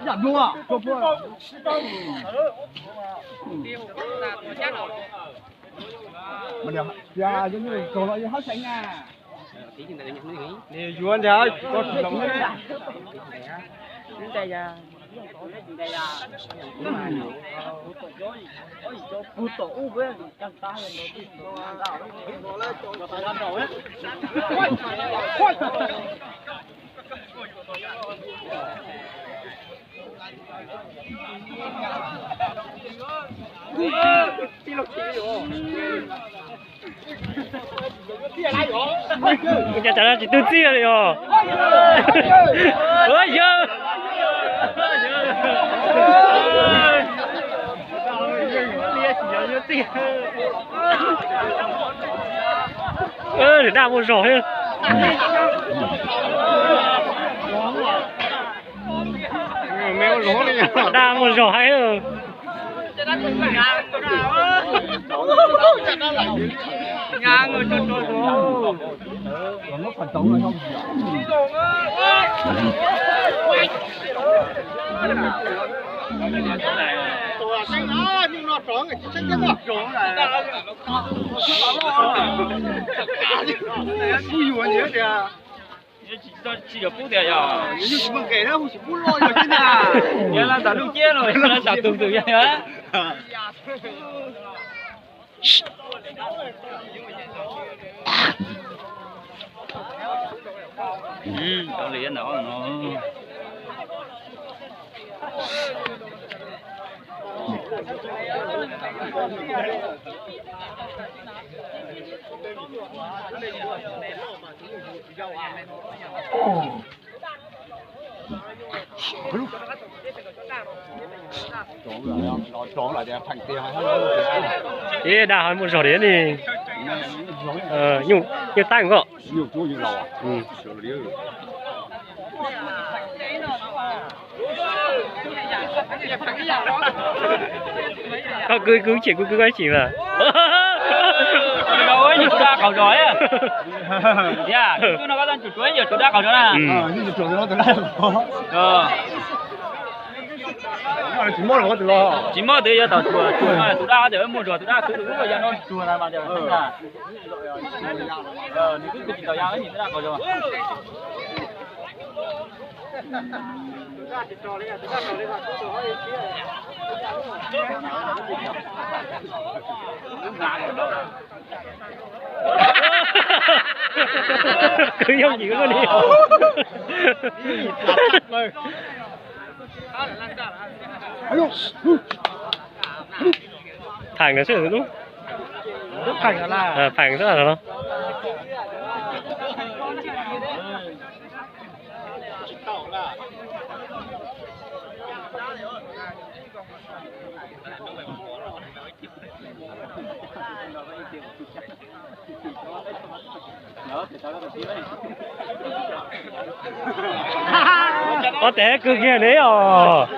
Yuav ntag, koj tsis los. Cas no tsis tu txij li os. Yawg, daj muaj zog thiab. Daj muaj zog heev. Kuj yuav nyiam tias tsis yog pub tias yog, yog tsis muaj nqes na, hu tsis pub loj yog tsis na. Yog los tom lub ciab los yog los tom tus tus yog. Tau li ntawd no. Ib daj ho muaj zog li ne. Nyuj tab koj. Koj kwv kwv chim, kuv kwv kwv chim mas. Yog, tus dab qaug zog. Yog, tus no koj tseem tshuav ib yam tus dab qaug zog na. Tsis mob tus yog tom tsuag, tus dab ces muaj zog, tus dab kwv tus lub yog no tsuag na mas. Nws kwv kwv tsis tau yog ib tus dab qaug zog. Kwv yooj yim li. Theem ntawd xwb lub. Theem xwb no. Ob tes kwv kiag ne os.